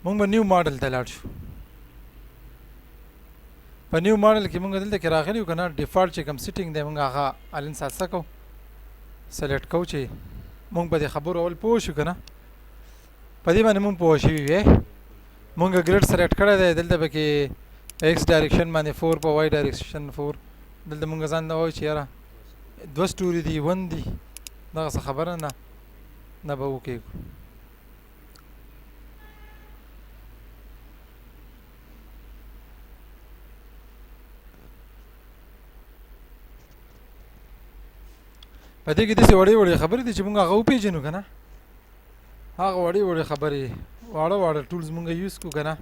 مونږ به نیو ماډل ته لاړ شو. په نیو ماډل کې مونږ دلته کې راغلی یو کنه، ډیفالت چې کوم سیټینګ دی مونږ هغه الن سات څه کوو، سلیکټ کوو چې مونږ په دې خبرو اول پوه شو کنه. په دې باندې مونږ پوه شوي وي. مونږ ګریډ سلیکټ کړی دی، دلته پکې ایکس ډایریکشن باندې 4، په وای ډایریکشن 4. دلته مونږ ځان ته وایو چې یاره دوه سټوري دي، ون دي، دغه څه خبره نه نه به وکړو. په دې کې داسې وړې وړې خبرې دي چې موږ هغه وپېژنو که نه، هغه وړې وړې خبرې، واړه واړه ټولز موږ یوز کړو که نه،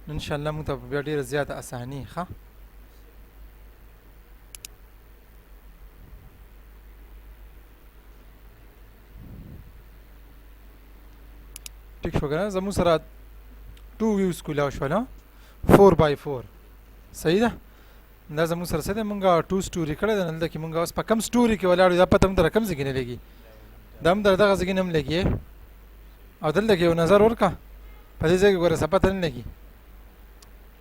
نو انشاءالله موږ ته بیا ډېره زیاته اساني. ښه، ټیک شو کنه؟ زموږ سره 2 ویوز کولاو شول، 4 بای 4. صحیح ده. دا زموږ سره څه دی؟ مونږ 2 سټوري کړی ده. دلته کې مونږ اوس په کم سټوري کې ولاړ یو، دا پته هم در کم ځای کې نه لګي، دا هم در دغه ځای کې نه هم لګي. او دلته کې یو نظر ورکړه، په دې ځای کې ګوره څه پته نه لګي.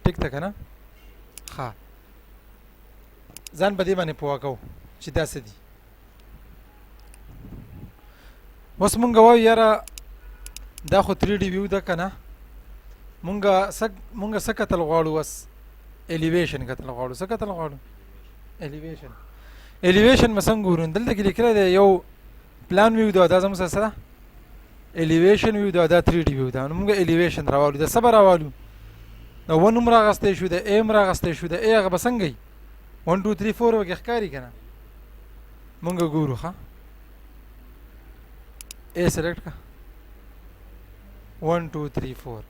ټیک ده که نه؟ ښه، ځان په دې باندې پوهه کوو چې دا څه دي. اوس مونږ وایو یاره دا خو 3 ډي ویو ده که نه، مونږ څه کتل غواړو؟ اوس الیویشن کتل غواړو. څه کتل غواړو؟ الیویشن. الیویشن به څنګه ګورو؟ دلته کې لیکلی دی یو پلان ویو ده، دا زموږ سره څه ده؟ الیویشن ویو ده، دا 3 ډي ویو ده. نو مونږ الیویشن راوالو، د څه به راوالو؟ د ون هم راغستی شو، د ای هم راغستی شو. د ای هغه به څنګه وي؟ 1 2 3 4 وکې ښکاري که نه؟ مونږ ګورو. ښه، ای سلیکټ کا، 1 2 3 4،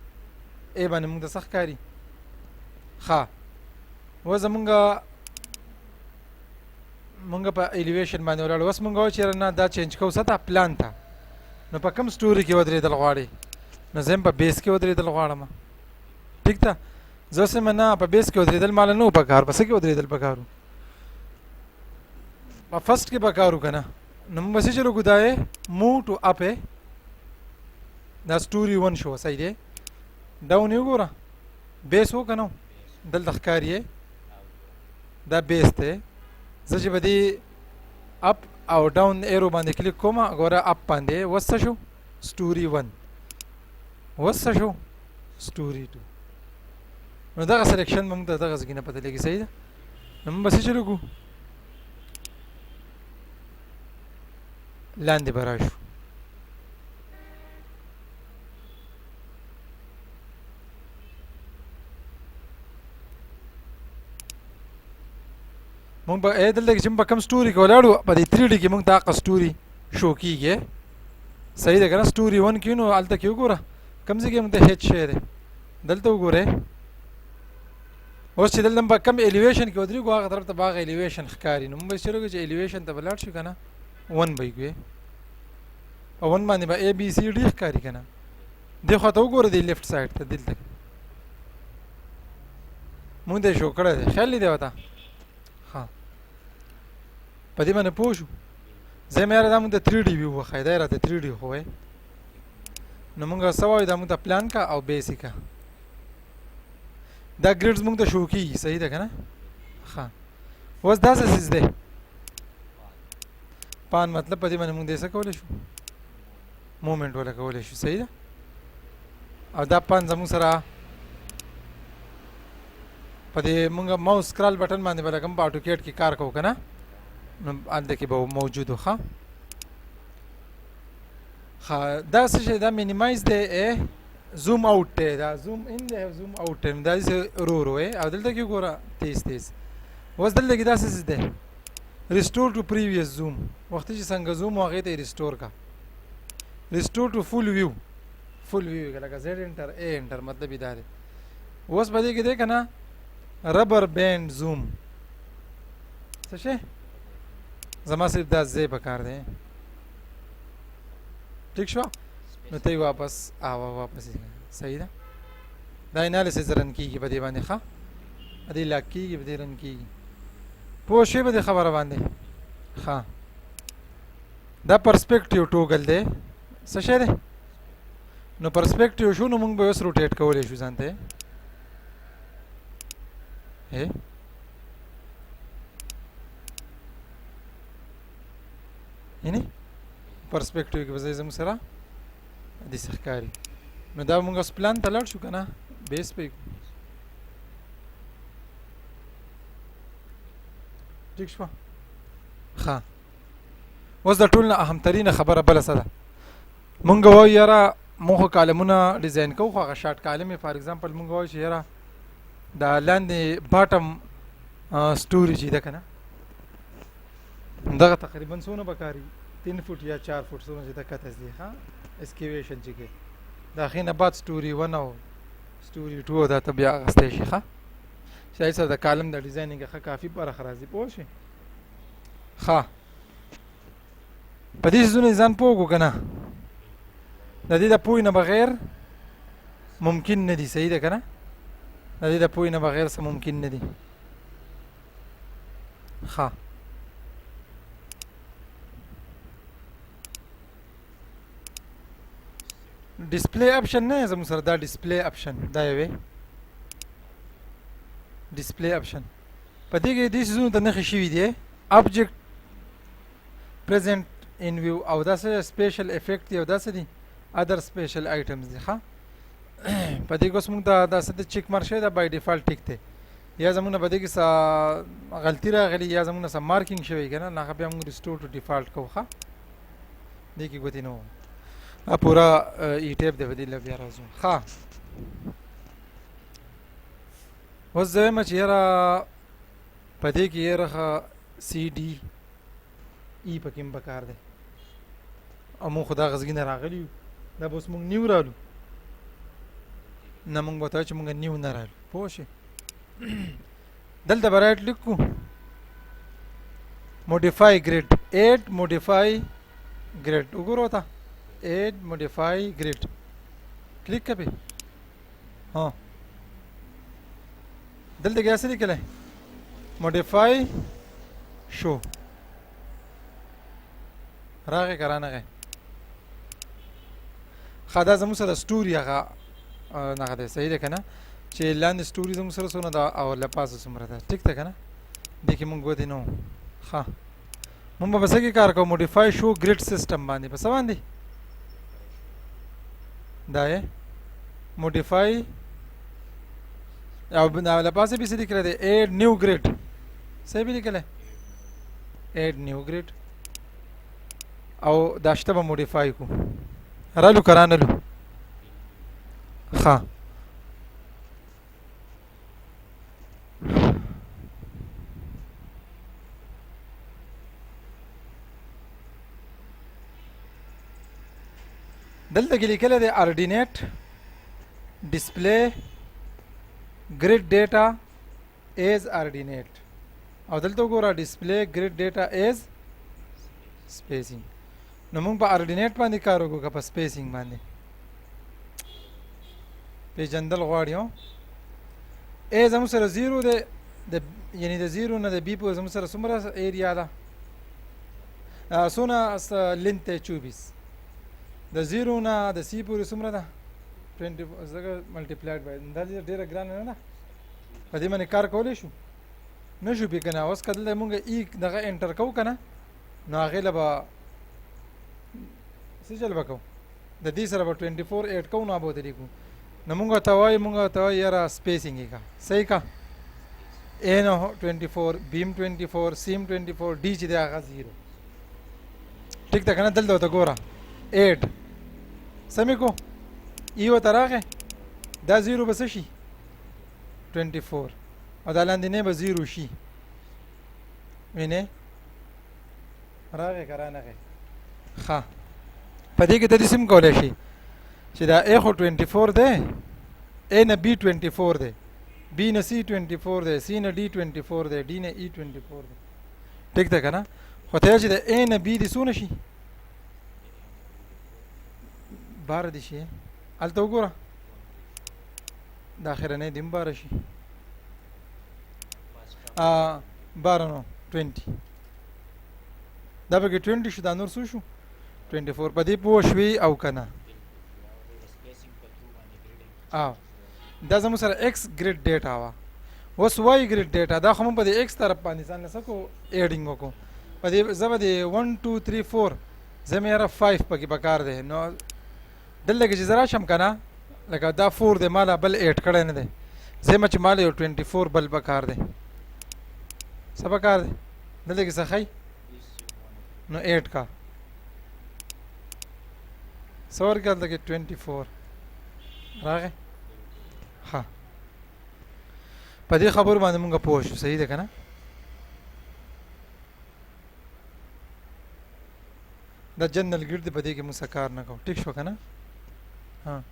ای باندې مونږ ته څه ښکاري؟ ښه، اوس زمونږ مونږ په الیویشن باندې ولاړ. اوس مونږ وایو چې نه، دا چینج کوو څه ته؟ پلان ته. نو په کوم سټوري کې ودرېدل غواړي؟ نو زه هم په بیس کې ودرېدل غواړم. ټیک ده. زه اوس نه په بیس کې ودرېدل مال نه پکار، په څه کې ودرېدل پکارو؟ په فرست کې پکارو که نه؟ نو موږ به څه چلو کو؟ دا یې مو ټو اپ، دا سټوري 1 شو. صحیح دی. ډاون یې وګوره، بیس و که نه؟ دلته ښکاري دا بیس دی. زه چې په دې اپ او ډاون ایرو باندې کلیک کوم، ګوره اپ باندې اوس څه شو؟ سټوري 1. اوس څه شو؟ سټوري 2. نو دغه سلیکشن موږ ته دغه ځای نه پته لګي. صحیح ده. نو موږ به څه چلو کو؟ لاندې به راشو. مونږ به دلته کې چې په کوم سټوري کې ولاړو، په دې 3 ډي کې مونږ ته هغه سټوري شو کیږي. صحیح ده که نه؟ سټوري 1 کې نو هلته کې وګوره کوم ځای کې مونږ ته هیڅ شی دی. دلته وګوره، اوس چې دلته په کوم الیویشن کې ودرېږو، هغه طرف ته به هغه الیویشن ښکاري. نو مونږ به چېرې چې الیویشن ته به لاړ شو که نه، 1 به یې کوې، په 1 باندې به ای بي سي ډي ښکاري که نه؟ دې خوا ته وګوره، دې لیفټ سایډ ته، دلته مونږ ته شو کړی دی. خیال دی ورته؟ ها، په دې باندې پوه شو. زه مې یاره دا مونږ ته 3 ډي ویو وښایي، دا یې راته 3 ډي خو وایي. نو مونږ څه وایو؟ دا مونږ ته پلان کا او بیسیک کا، دا ګریډز مونږ ته شو کیږي. صحیح ده که نه؟ ښه، اوس دا څه څیز دی؟ پان. مطلب په دې باندې مونږ دې څه کولی شو؟ مومنټ ولا کولی شو. صحیح ده. او دا پان زموږ سره په دې مونږ ماوس سکرال بټن باندې به لکه په اټوکیټ کې کار کوو که نه، نو هلته کې به موجود. ښه ښه، دا څه شی؟ دا مینیمایز دی، ای زوم اوټ دی، دا زوم ان دی او زوم اوټ دی. دا داسې ورو ورو دی. او دلته کې وګوره تیز تیز. اوس دلته کې دا څه څیز دی؟ ریسټور ټو پریویس زوم. وخت چې څنګه زوم و هغې ته یې ریسټور کا. ریسټور ټو فول ویو، فول ویو لکه زیډ انټر ای انټر، مطلب یې دا دی. اوس په دې کې دی که نه ربر بینډ زوم څه شی؟ زما صرف دا ځای پکار دی. ټیک شو؟ نو ته واپس آوا واپس. صحیح ده. دا انالیسز رن کیږي په دې باندې. ښه، دې لاک کیږي، په دې رن کیږي. پوه شوې په دې خبره باندې؟ ښه، دا پرسپیکټیو ټوګل دی. څه شی دی؟ نو پرسپیکټیو شو، نو موږ به اوس روټیټ کولی شو ځان ته. هي یعنی پرسپیکټیو کې به زموږ سره داسې ښکاري. نو دا موږ اوس پلان ته لاړ شو که نه، بیس پې ټیک شوه. ښه، اوس د ټول نه اهم ترینه خبره بله څه ده؟ مونږ وایو یاره مونږ خو کالمونه ډیزاین کوو، خو هغه شارټ کالم یې فار اگزامپل مونږ وایو چې یاره دا لاندې باټم سټوري چې ده که نه، دغه تقریبا څونه به کاري؟ 3 فوټ یا 4 فوټ څونه چې ده کته ځي. ښه، اسکیویشن چې کوي د هغې نه بعد سټوري 1 او سټوري 2 دا ته بیا اخیستی شي. ښه، چې هغې سره د کالم د ډیزایننګ ښه کافي برخه راځي، پوه شوې؟ ښه، په دې څیزونو ځان پوه کو که نه؟ د دې د پوهې نه بغیر ممکن نه دي. صحیح ده که نه؟ د دې د پوهې نه بغیر څه ممکن نه دي. ښه، ډیسپلی اپشن نه زموږ سره دا ډیسپلی اپشن دا یوې ډیسپلی اپشن په دې کې دې څیزونو ته نښې شوي دي، ابجیکټ پریزنٹ ان ویو او دا څه سپیشل افیکټ دی او دا څه دي ادر سپیشل آیټمز دي. ښه، په دې کې اوس موږ ته دا څه د چیک مارک شوی دا بای ډیفالت ټیک دی، یا زموږ نه په دې کې څه غلطي راغلي یا زموږ نه څه مارکینګ شوی که نه، هغه بیا موږ ریسټور ټو ډیفالت کوو. ښه، دې کې ګوتې نه وو، دا پوره ای ټیپ دی، په دې له بیا راځو. ښه، اوس زه وایم چې یاره په دې کې یاره ښه سی ډي ای پکې هم پکار دی، او موږ خو دا غزګي نه راغلي یو، دا به اوس موږ نیو رالو نه، موږ به ته چې موږ نیو نه رالو، پوه شئ؟ دلته به رایټ لیک کو موډیفای ګریډ، ایډ موډیفای ګریډ، وګورو ته ایډ موډیفای ګریډ کلیک کړئ. ها، دلته کې څه لیکلی؟ موډیفای شو راغی که رانغی؟ ښه، دا زموږ سره سټوري هغه نغه دی، صحیح ده که نه؟ چې لاندې سټوري زموږ سره څونه ده او له پاسه څومره ده، ټیک ده که نه؟ دې کې موږ ګوتې نه وو. ښه، موږ به په څه کې کار کوو؟ موډیفای شو ګریډ سیستم باندې. په څه باندې؟ دا یې موډیفای او له پاسه به څه لیکلی دی؟ ایډ نیو ګریډ. څه یې لیکلی؟ ایډ نیو ګریډ. او دا شته به موډیفای کو، رالو که رانلو؟ ښه، دلته کې لیکل دی ارډینیټ ډیسپلی ګریډ ډیټا ایز ارډینیټ، او دلته وګوره ډیسپلی ګریډ ډیټا ایز سپیسینګ. نو موږ په ارډینیټ باندې کار وکړو که په سپیسینګ باندې؟ پیژندل غواړي. ای زموږ سره 0 دی، د یعنی د 0 نه د بی پورې زموږ سره څومره ایریا ده، څونه لینت دی؟ 24. د 0 نه د سی پورې څومره ده؟ 20 ځکه ملټیپلایډ بای. دا ډیره ګرانه نه ده؟ په دې باندې کار کولی شو نه شو پې که نه؟ اوس که دلته مونږ ای دغه انټر کوو که نه، نو هغې له به څه چل به کوو؟ د دې سره به 24 ایډ کوو، نو به ورته لیکو. نو مونږ ته وایي، مونږ ته وایي یاره سپیسینګ یې کا صحیح کا، ا نه 24، بیم 24، سیم 24، ډي چې دی هغه 0، ټیک ده که نه؟ دلته ورته ګوره ایډ سمې کو، ای ورته راغی، دا 0 به څه شي؟ 24، او دا لاندې نه به 0 شي. وینې راغی که رانغی؟ ښه، په دې کې ته داسې هم کولی شي چې دا ای خو 24 دی، ای نه بی 24 دی، بی نه سی 24 دی، سی نه ډي 24 دی، ډي نه ای 24 دی، ټیک ده که نه؟ خو ته چې د ای نه بی دې څونه شي؟ بار دي شي. هلته وګوره، د اخرنۍ دې هم باره شي. باره نو 20، دا پکې 20 شو، دا نور څه شو؟ 24. په دې پوه شوې او که نه؟ او دا زموږ سره ایکس ګریډ ډیټا وا. اوس وای ګریډ ډیټا، دا خو موږ په دې ایکس طرف باندې ځان له څه کو ایډینګ وکړو. په دې زه به د 1 2 3 4 زه مې یاره 5 پکې پکار دی. نو دلته کې چې زه راشم که نه، لکه دا 4 دی، ما لا بل ایډ کړی نه دی. زه یم چې ما له یو 24 بل پکار دی. څه پکار دی؟ دلته کې څه ښایي؟ نو ایډ کا، څه ورکړه؟ دلته کې 24 راغی. ها، په دې خبرو باندې مونږ پوه شو، صحیح ده که نه؟ دا جنرال ګریډ دی، په دې کې موږ څه کار نه کوو. ټیک شو که نه؟ ها،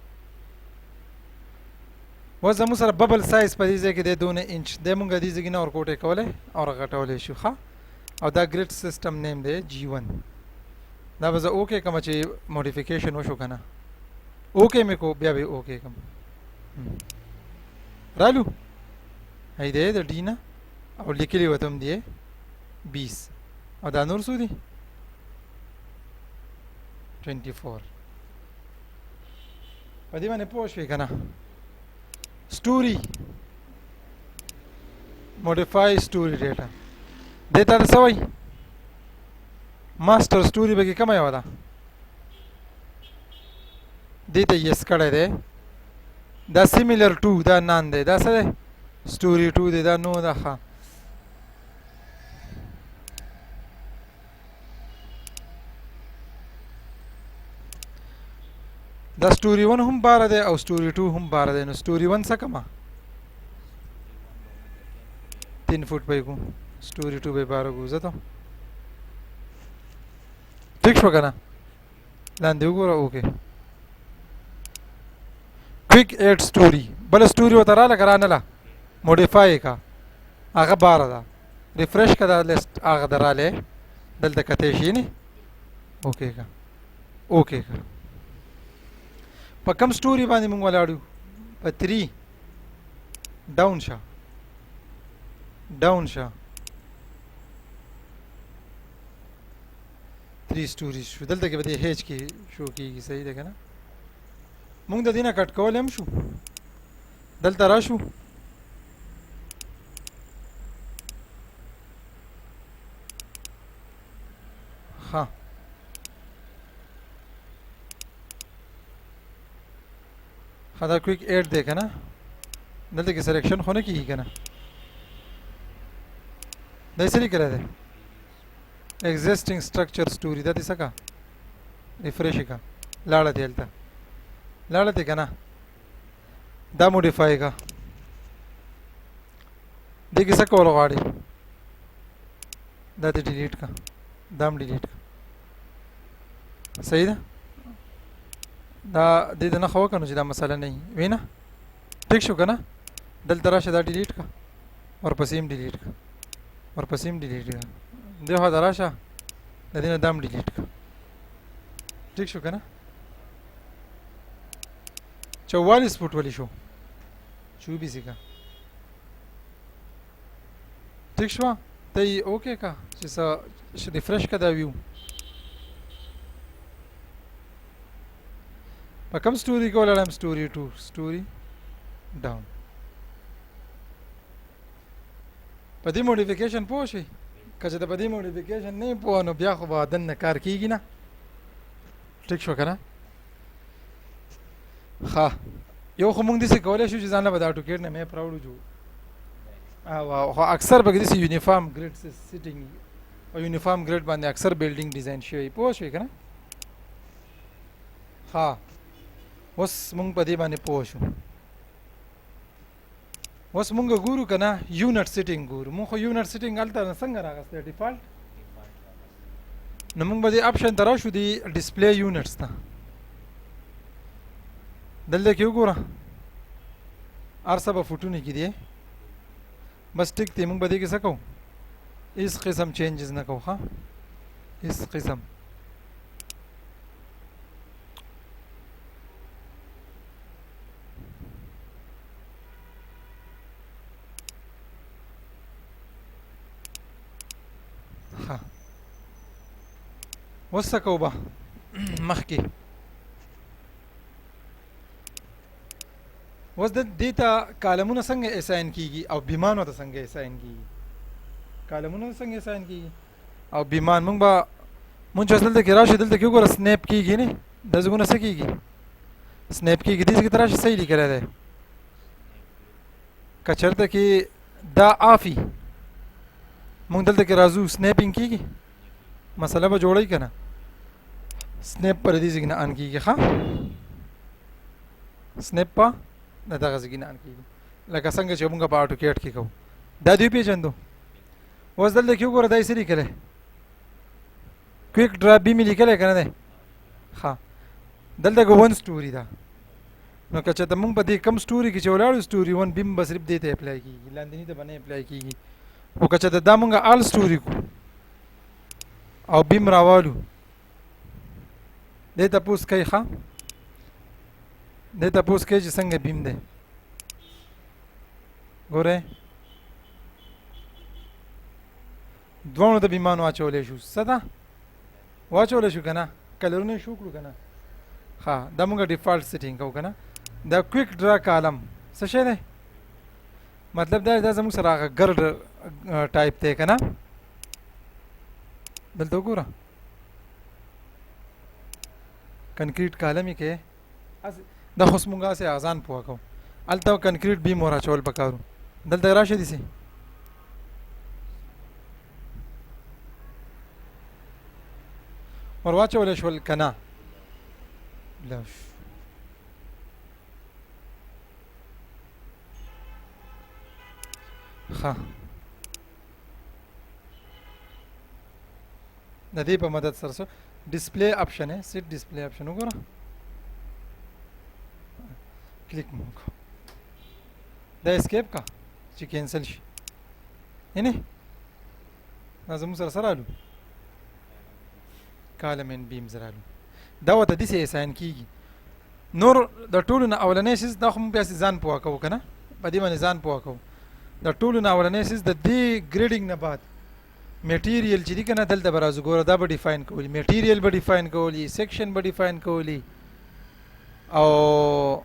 اوس زموږ سره ببل سایز په دې ځای کې دی دونه انچ دی. مونږ دې ځای کې نه ورکوټی کولی او غټولی شو. ښه، او دا ګریډ سیستم نیم دی جی 1. دا به زه اوکې کوم چې موډیفیکیشن وشو که نه. اوکې مې کو، بیا به اوکې کوم. رالو هی دی د ډي نه او لیکلي ورته هم دی 20، او دا نور څو دي؟ 24. په دې باندې پوه شوې که نه؟ سټوري، موډیفای سټوري ډیټا دې ته څه وایي؟ ماستر سټوري به کې کومه یوه ده؟ دې ته یس کړی دی. دا سیمیلر ټو، دا نان دی، دا څه دی؟ سټوري 2 دی، دا نو ده. ښه، دا سټوري 1 هم 12 دی او سټوري 2 هم 12 دی. نو سټوري 1 څه کما 3 فوټ به کو، سټوري 2 به 12 کو. زه ته ټیک شو کنه؟ لاندې وګوره. اوکې، کویک ایډ سټوري، بل سټوري وته رااله کرانه لا موډیفای کا، هغه 12 ده. ریفرش کا، دا لیست هغه دراله دلته کته شي نه. اوکې کا، اوکې کا. په کم سټوري باندې مونږ ولاړو؟ په 3. ډاون شه، ډاون شه، 3 سټوري شو. دلته کې به دې هیچ کې شو کیږي، صحیح ده کنه؟ مونږ د دینه کټ کول هم شو. دلته راشو، ها، دا کویک ایډ دی کنه؟ دلته کې سلیکشن خو نه کیږي کنه؟ دا یې څه لیکلی دی؟ ایگزیسټینګ سټرکچر سټوري. دا دې څه کا؟ ریفریش کا، لاړه دی، هلته لاړه دی که نه؟ دا موډیفای کا، دې کې څه کول غواړي؟ دا دې ډیلیټ کا، دا هم ډیلیټ کا. صحیح ده؟ دا دې د نښه وکړه چې دا مسله نه وي نه. ټیک شو که نه؟ دلته راشه، دا ډیلیټ کا، ورپسې هم ډیلیټ کا، ورپسې هم ډیلیټ کا. دې خوا ته راشه، د دې نه دا هم ډیلیټ کا. ټیک شو که نه؟ 44 فوټ ولې شو؟ 24 کا. ټیک شو؟ ته یې اوکې کا چې څه ریفرش کا دا ویو. په کوم سټوري کې ولاړم؟ سټوري 2، سټوري ډاون. په دې موډیفیکیشن پوه شئ که چې په دې موډیفیکیشن نه پوه، نو بیا خو به دننه کار کیږي نه. ټیک شو که نه؟ ښه، یو خو موږ داسې کولی شو چې ځان له به د اټوکیډ نه میپ راوړو جو، او خو اکثر به داسې یونیفارم ګریډ سیټینګ او یونیفارم ګریډ باندې اکثر بلډینګ ډیزاین شوی، پوه شوې که نه؟ ښه، اوس موږ په دې باندې پوه شو. اوس مونږ ګورو که نه، یونټ سیټینګ ګورو. مونږ خو یونټ سیټینګ هلته څنګه راغستی؟ ډیفالټ. نو مونږ به دې اپشن ته راشو، دی ډیسپلی یونټس ته. دلته کې وګوره، هر څه به فوټونو کې دی، بس ټیک دی. مونږ به دې کې څه کوو؟ هیڅ قسم چینجز نه کوو. ښه، هیڅ قسم. ښه، اوس څه کوو به مخکې؟ اوس د دې ته کالمونه څنګه اساین کیږي او بیمانو ته څنګه اساین کیږي؟ کالمونه څنګه اساین کیږي او بیمان؟ مونږ به مونږ چې دلته کې راشي، دلته کې وګوره سنیپ کیږي نه، د زګونه څه کیږي؟ سنیپ کیږي. دې کې راشي، صحیح لیکل دی. کچرته کې دا آفي، مونږ دلته کې راځو، سنیپینګ کیږي، مسله به جوړی کنه. سنیپ پر دې ځګ نه ان کیږي. ښا، سنیپ په دغه ځګ نه ان کیږي، لکه څنګه چې مونږ په آټوکیټ کې کوو. دا دی پیژندو. اوس دلته کې وګوره، دا یې څه لیکلی؟ کویک ډرا بی مې لیکلی که نه دی؟ ښه، دلته کې 1 سټوري ده، نو که چېرته مونږ په دې کم سټوري کې چې ولاړو، سټوري 1 بیم به صرف دې ته اپلای کیږي، لاندیني ته به نه اپلای کیږي. خو که چېرته دا مونږ آل سټوري کو او بیم راوالو، دې تپوس کوي. ښه، دې تپوس کوي چې څنګه بیم دی. ګوره، دواړو ته بیمان واچولی شو. څه ده؟ واچولی شو که نه؟ کلرونه یې شو کړو که نه؟ ښه، دا موږ ډیفالټ سیټینګ کوو که نه؟ دا کویک ډرا کالم څه شی دی؟ مطلب دا دا زموږ سره هغه ګرډ ټایپ دی که نه؟ دلته وګوره، کنکریټ کالم یې کې. دا خو موږ هسې ځان پوه کوو. هلته کنکریټ بیم ور اچول پکارو. دلته راشه، دي ور واچول شول که نه؟ لا ښه، د دې په مدد سره سو ډیسپلی اپشن، سیټ ډیسپلی اپشن وګوره، کلیک مو وکړو، دا اسکیپ کا چې کینسل شي. یعنی دا زموږ سره سره الو کالم ان بیمز رالو، دا وته داسې اساین کیږي. نور د ټولو نه اولنې څیز، دا خو موږ بیا ځان پوه کوو که نه؟ په دې باندې ځان پوه کوو. د ټولو نه اولنې څیز، د دې ګریډینګ نه بعد میټیریل چې دی که نه، دلته به راځو. ګوره، دا به ډیفاین کولی، میټیریل به ډیفاین کولی، سیکشن به ډیفاین کولی او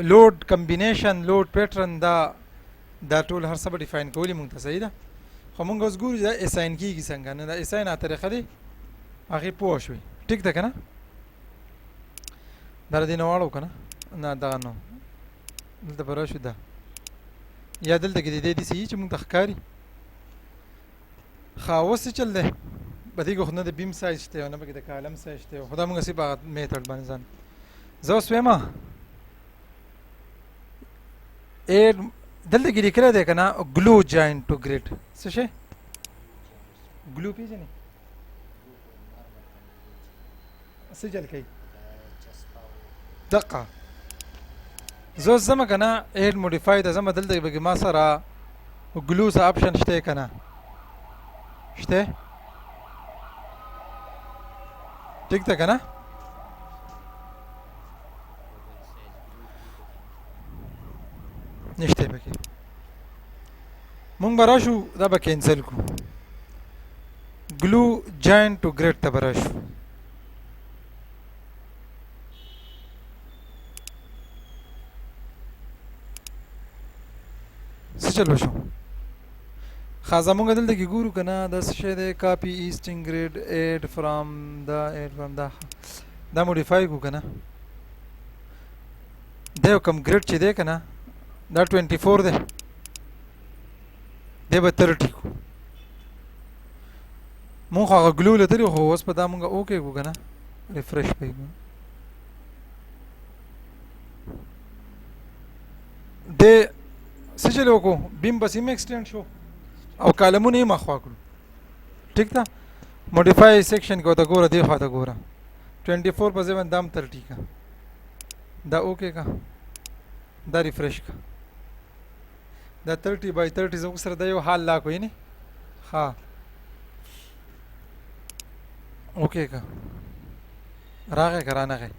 لوډ کمبینیشن، لوډ پیټرن، دا ټول هر څه به ډیفاین کولی مونږ ته. صحیح ده؟ خو مونږ اوس ګورو چې دا اساین کیږي څنګه. نه، دا اساین طریقه دی، هغې پوه شوې. ټیک ده که نه؟ دا دې نه واړو که نه؟ نه، دغه نو دلته به راشو. دا یا دلته کې دې داسې چې مونږ ته ښکاري. ښه، اوس څه چل دی په دې کې؟ خو نه د بیم سایز شته او نه پکې د کالم سایز شته، خو دا مونږ سي په هغه میتھډ باندې ځان. زه اوس وایم ایډ، دلته کې لیکلی دی که نه، ګلو جاینټ ټو ګریډ. څه شی ګلو پېژنې؟ څه چل کوي؟ دقه، زه اوس ځم که نه ایډ موډیفای ته ځم. دلته به ما سره ګلو څه اپشن شته که نه شته؟ ټیک ده که نه؟ نشته پکې. مونږ به راشو، دا به کینسل کو، ګلو جاین ټو ګریډ ته به راشو. څه چل وشو؟ ښه، زمونږ دلته کې ګورو که نه، دا څه شی دی؟ کاپي ایسټینګ ګریډ، ایډ فرام دا، ایډ فرام دا. دا موډیفای کو که نه؟ دا یو کم ګریډ چې دی که نه، دا 24 دی، دی به 30 کو. مونږ خو هغه ګلو لتلی، خو اوس په دا مونږ اوکې کو که نه؟ ریفرش پې کو. د څه چل وکړو؟ بیم بس هم ایکسټینډ شو او کالمونه یې مخوا کړو. ټیک ده؟ موډیفای سیکشن کې ورته ګوره، دې خوا ته ګوره، 24 په ځای باندې دام 30 کا، دا اوکې کا، دا ریفرش کا. دا 30 بای 30 زموږ سره دا یو حال لا کوي نه. ها، اوکې کا، راغی که رانغی؟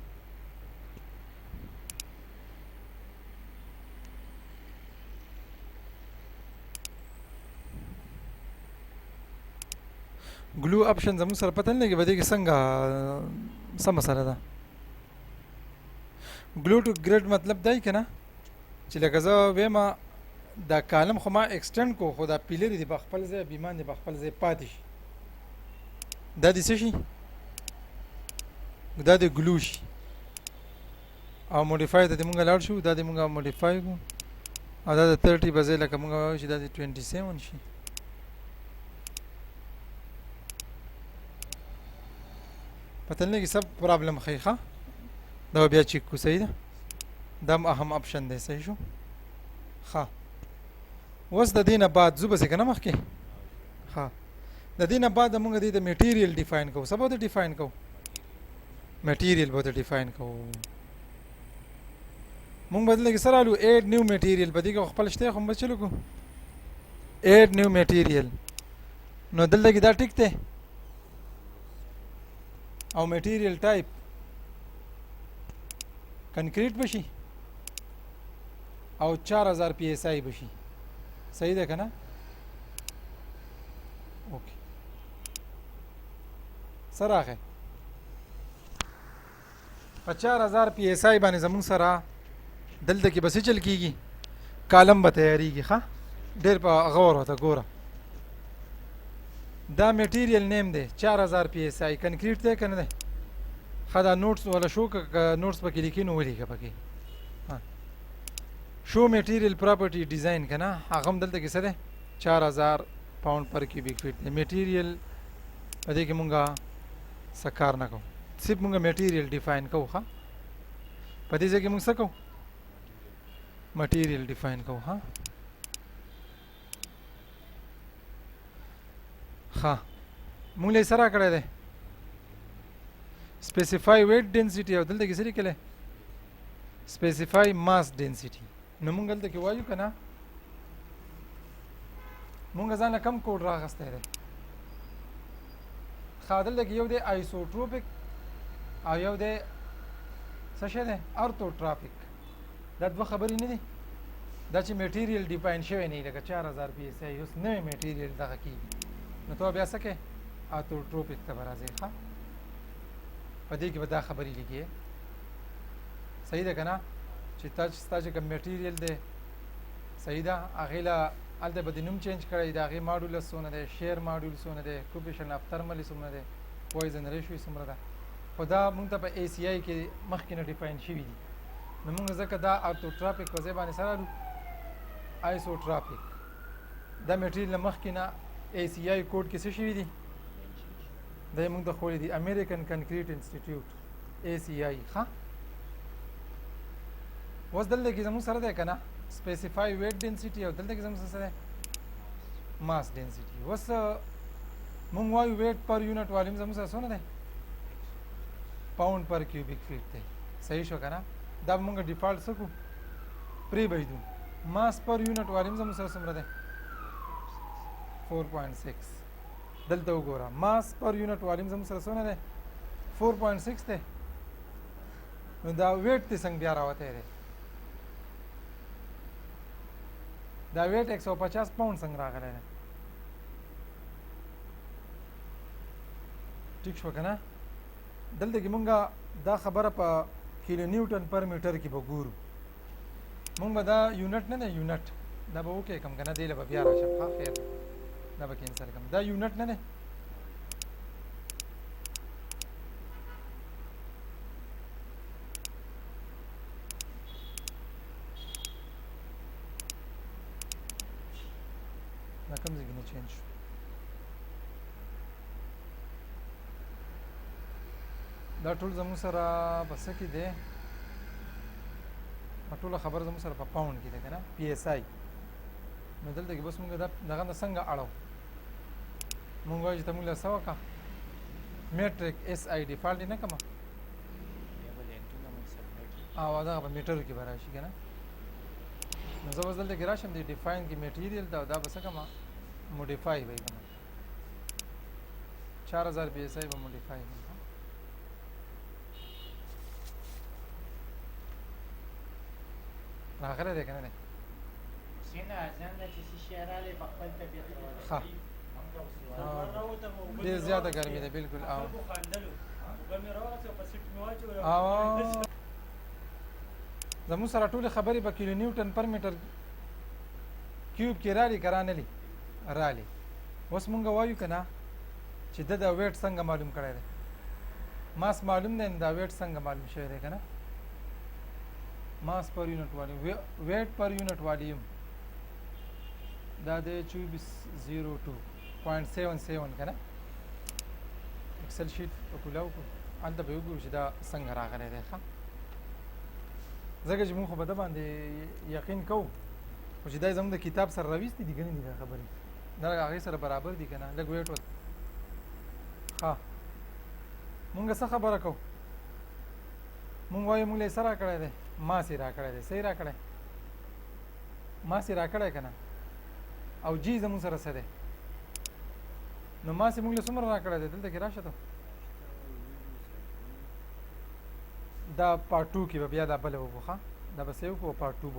ګلو اپشن زموږ سره پته نه لګي په دې کې څنګه، څه مسله ده. ګلو ټو ګریډ مطلب دی کنه چې لکه زه وایم دا کالم خو ما ایکسټند کو، خو دا پیلر دی په خپل ځای، بیمان دی په خپل ځای پاتې شي. دا دې څه شي؟ دا دې ګلو شي. او موډیفای ته دې مونږ لاړ شو، دا دې مونږ موډیفای کو، او دا د 30 په ځای لکه مونږ وایو چې دا دې 27 شي. پته نه لګي سب پرابلم ښیي. ښه، دا به بیا چیک کو. صحیح ده، دا هم اهم اپشن دی. صحیح شو. ښه، اوس د دې نه بعد ځو به که نه مخکې؟ ښه، د دې نه بعد موږ دې د میټیریل ډیفاین کوو. څه به ډیفاین کوو؟ میټیریل به ډیفاین کوو. مونږ به دلته کې څه رالو؟ ایډ نیو میټیریل. په دې کې خپل شته، خو موږ به چلو کو ایډ نیو میټیریل. نو دلته کې دا ټیک دی او میټیریل ټایپ کنکریټ بشي او 4000 پی اس آی بشي. صحیح ده کنه؟ اوکې، سره راغی په 4000 پی اس آی باندې. زمونږ سره دلته کې بس چل کیږي، کالم به تیاریږي. ښه، ډېر په غور ورته ګوره. دا میټیریل نیم دی 4000 پی اس آی، کنکریټ دی که نه دی؟ ښه، دا نوټس ولا شو، که نوټس پکې لیکي نو ولیکه پکې. شو میټیریل پراپرټي ډیزاین که نه، هغه هم دلته کې څه دی؟ 4000 پاونډ پر کیوبیک فیټ دی. میټیریل په دې کې مونږه څه کار نه کوو، صرف مونږه میټیریل ډیفاین کوو. ښه، په دې ځای کې مونږ څه کوو؟ میټیریل ډیفاین کوو. ها ښه، مونږ له سره کړی دی سپیسیفای ویټ ډینسټي، او دلته کې څه لیکلی؟ سپیسیفای ماس ډینسټي. نو مونږ دلته کې وایو که نه، مونږ ځان له کم کوډ راغستی دی. ښه، دلته کې یو دی آیسوټروپیک او یو دی څه شی دی؟ ارتوټراپیک. دا دوه خبرې نه دي. دا چې میټیریل ډیفاین شوی نه، لکه 4000 پی اس آی اوس نوی میټیریل دغه کېږي، نو ته بیا څه کوې؟ ارتوټروپیک ته به راځې. ښه، په دې کې به دا خبرې لیکې. صحیح ده که نه؟ چې تا ستا چې کوم میټیریل دی، صحیح ده، هغې له هلته به د نوم چینج کړی، د هغې ماډولس څونه دی، شیر ماډول څونه دی، کوفیشن اف ترمل یې څومره دی، پویزن ریشو یې څومره ده. خو دا مونږ ته په ای سی آی کې مخکې نه ډیفاین شوي دي، نو مونږ ځکه دا ارتوټراپیک په ځای باندې سره راړو آیسوټراپیک. دا میټیریل له مخکې نه ای سی آی کوډ کې څه شوي دي، دا یې مونږ ته ښوولي دي، امریکن کنکریټ انسټیټیوټ ای سی آی. ښه، اوس دلته کې زموږ سره دی که نه سپیسیفای ویټ ډینسټي، او دلته کې زموږ سره دی ماس ډینسټي. اوس مونږ وایو ویټ پر یونټ والیوم زموږ سره څونه دی؟ پاونډ پر کیوبیک فیټ دی. صحیح شو که نه؟ دا به مونږ ډیفالټ څه کړو؟ پرې به یې ږدو. ماس پر یونټ والیوم زموږ سره څومره دی؟ 4.6. دلته وګوره، ماس پر یونټ والیوم زموږ سره څونه دی؟ 4.6 دی. نو دا ویټ دې څنګه بیا راوتی دی؟ دا ویټ 150 پاونډ څنګه راغلی دی؟ ټیک شو که نه؟ دلته کې مونږه دا خبره په کیلو نیوټن پر میټر کې به ګورو. مونږ به دا یونټ نه دی، یونټ دا به وکې کم که نه، دې له به بیا راشم. ښه، خیر دی، دا به کینسل کم. دا یونټ نه دی. دا کوم ځای کې نه چینج شو؟ دا ټول زموږ سره په څه کې دی؟ دا ټوله خبره زموږ سره په پاونډ کې ده که نه، پی اس آی. نو دلته کې بس موږ دا دغه نه څنګه اړو؟ موږ وایو چې ته موږ له څه وکړه، میټریک اس آی ډیفالټ نه کمه او دغه په میټرو کې به راشي که نه. نو زه اوس دلته کې راشم د ډیفاین کې میټیریل ته، دا به څه کمه؟ موډیفای به یې کړم، 4000 پی اس آی به موډیفای کړم. راغلی دی که نه دی؟ حسین ځان له چې څه شی راغلی په خپل طبیعت. ښه، ډېر زیاته ګرمي ده بالکل. او او زموږ سره ټول خبرې په کیلو نیوټن پر میټر کیوب کې رالي که رانلي؟ رالي. اوس مونږ وایو که نه چې د دا ویټ څنګه معلوم کړی دی؟ ماس معلوم دی، نو دا ویټ څنګه معلوم شوی دی که نه؟ ماس پر یونټ والیوم، ویټ پر یونټ والیوم دا دی 2402.77 که نه؟ اکسل شیټ په کولاو کو، هلته به وګورو چې دا څنګه راغلی دی. ښه، ځکه چې موږ خو به ده باندې یقین کوو، خو چې دا زموږ د کتاب سره راویستي دي که نه دي، دا خبرې دا هغې سره برابر دي که نه؟ لږ ویټ وکړه. ښه، مونږ څه خبره کوو؟ مونږ وایو مونږ له یې څه راکړی دی؟ ماس یې راکړی دی. څه یې راکړی؟ ماس یې راکړی که نه؟ او جی زموږ سره څه دی؟ نو ماس یې مونږ له څومره راکړی دی؟ دلته کې راشه ته، دا پارټ 2 کې به بیا دا بله وکړو. ښه، دا به څه وکړو؟ پارټ 2.